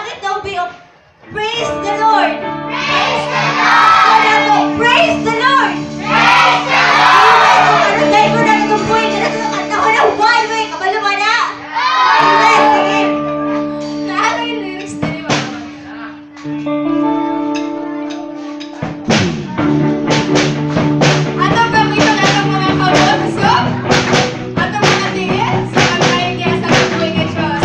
Langit daw be of Praise the Lord! Praise the Lord! Praise the Lord! Praise the Lord! Amen. Kung ano ko na itong buhay, na ito kanta ko na one way, kabalo ba na? Amen. Sige. Naano yung lyrics din ni Mama? Atong gamiton atong mga kamot, kusog, atong mga tiil, sa pagkain niya sa buhay nga Diyos.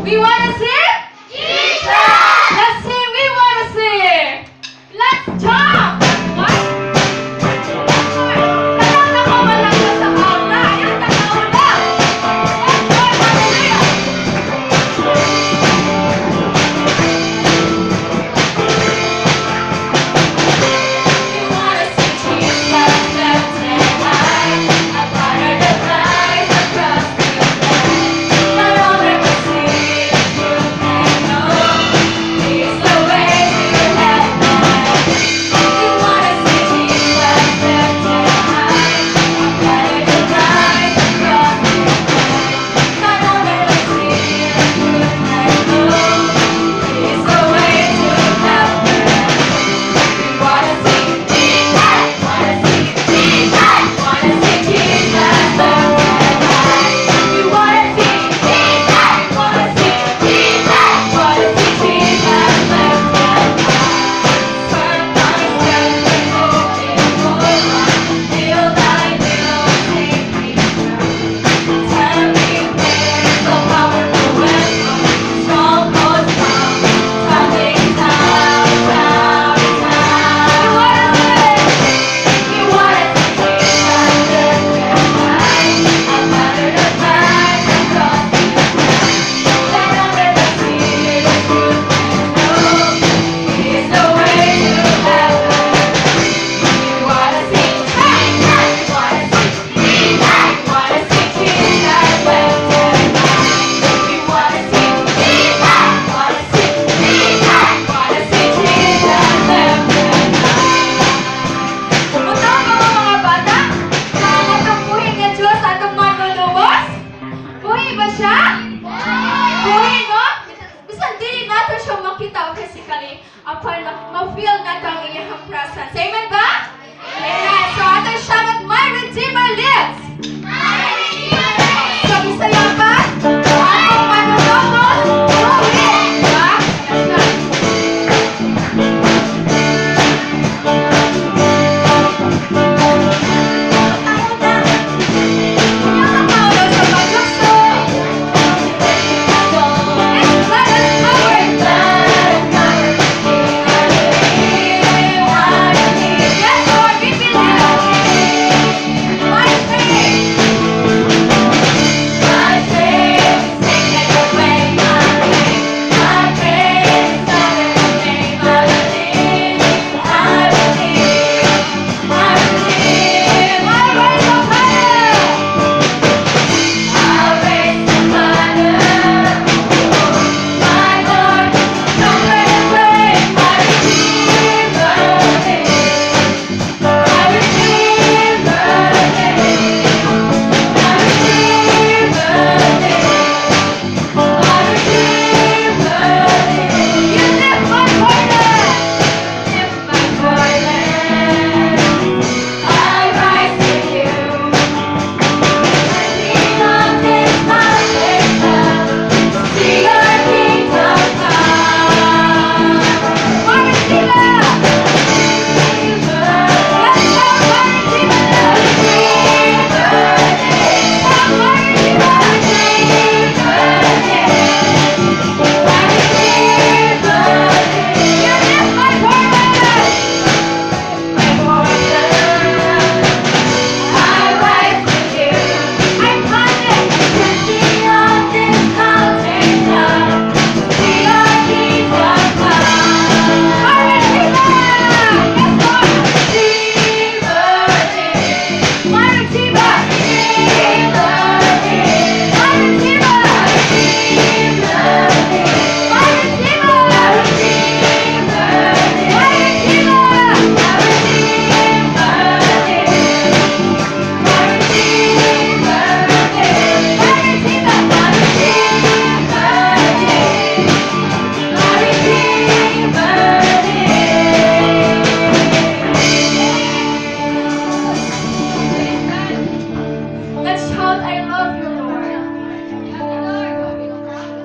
We wanna see Jesus! Let's sing, "We wanna see." Let's jump! One, four. Tanang nakawalang na sa aula. Ayun, nakaula. Let's go, hallelujah! We wanna see Jesus lifted high, above the lights across this land. Not only we see the truth and know He's the way to heaven. We wanna see Jesus lifted high, above the lights across this land. Not only we see the truth and know He's the way to heaven. We wanna see Jesus, wanna see Jesus, wanna see Jesus lifted high. We wanna see Jesus, wanna see Jesus, wanna see Jesus lifted high. Circumstances open for Till thy will take me Tell me there's a powerful weapon. Strongholds come tumbling down, down, down. We wanna see Jesus lifted high, above the lights across this land. Let others see the truth and know He's the way to heaven. We wanna see Jesus, we wanna see Jesus, we wanna see Jesus lifted high. We wanna see Jesus, wanna see Jesus, wanna see Jesus lifted high. Mutaw ba mo, mga bata, sa atong buhi nga Diyos, atong manlulubos? Buhi ba siya? Buhi, no? Bisan dili nato siya makita physically, apan ma-feel nato ang iyang presence. Amen ba? Amen. So ato shout, "My Redeemer lives!" Sa Bisaya pa? Atong manlulubos, buhi! Diba? Ayan siya. Tayo na. Inyong kakaulo sa paglukso. It's blood and power. Yes, Lord, we believe. My faith. My faith is taken away my pain. My faith is everything I believe. I believe. I believe. I raise a banner. I raise the banner. My Lord, conquer the grave. My Redeemer lives. My Redeemer lives. My Redeemer lives. My Redeemer lives. You lift my burden. Lift my burden. I rise with you. I see on this mountain top, see your kingdom come. My Redeemer. Let's shout, "My Redeemer lives." Shout, "My Redeemer." My Redeemer. You lift my burden. My burden. I rise with you. I'm confident. See on this mountain top, see your kingdom come. My Redeemer. Yes, Lord. Redeemer lives. My Redeemer. Redeemer lives. My Redeemer. Redeemer lives. My Redeemer. Redeemer My lives. Redeemer. Redeemer lives. My Redeemer lives. My Redeemer. My Redeemer lives. My Redeemer lives. Let's shout, "I love you, Lord."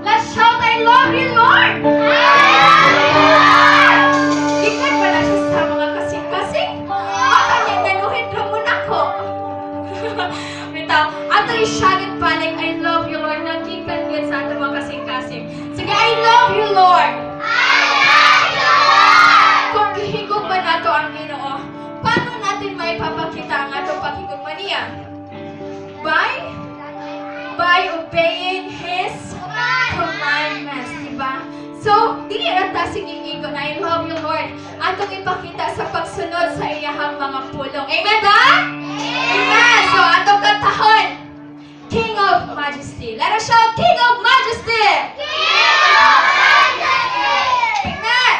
Let's shout, "I love you, Lord." Gikan ba na siya sa mga kasing-kasing? Baka niya naluhit ra mo nako. Bitaw, ato i-shout balik, "I love you, Lord." Nagikan ulit sa atong mga kasing-kasing. Sige, I love you, Lord! I love you, Lord! Kung gihigugma nato ang Ginoo, paano natin maipapakita ang atong paghigugma niya? By obeying His commandments, di ba? So, dili ra ta sige ingon, "I love you, Lord." Atong ipakita sa pagsunod sa iyahang mga pulong. Amen ba? Amen! So, atong kantahon, King of Majesty. Let us shout, "King of Majesty!" King of Majesty! Amen!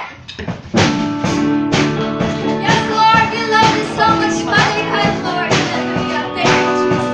Yes, Lord, we love you so much, Father God, Lord. Hallelujah. Thank you, Jesus.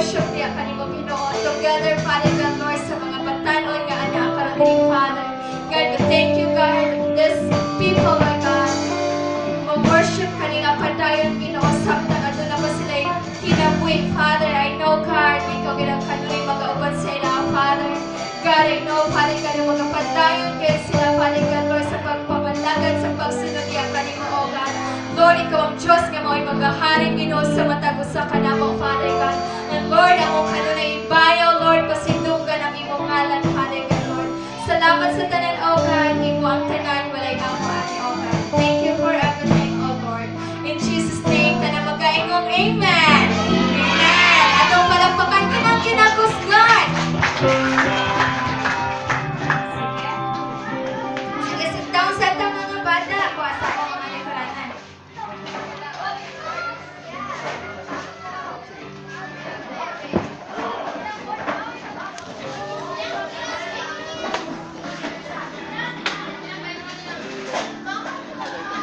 Mag-worship niya kanimo, Ginoo. Together, Father God, Lord, sa mga batanon nga anak karon diri, Father. God, we thank you, God, this people, my God, mag-worship kanila padayon, Ginoo, samtang aduna pa sila kinabuhi, Father. I know, God, ikaw ginang kanunay magauban sa ila, Father. God, I know, Father God, na magapadayon kayo sila, Father God, Lord, sa pagpamanlagad, sa pagsunod niya kanimo, O God. Lord, ikaw ang Diyos nga mao'y magahari, Ginoo, sa matag usa kanamo, Father God. And Lord, among kanunay ibayaw, Lord, pasindunggan ang imong ngalan, Father God, Lord. Salamat sa tanan.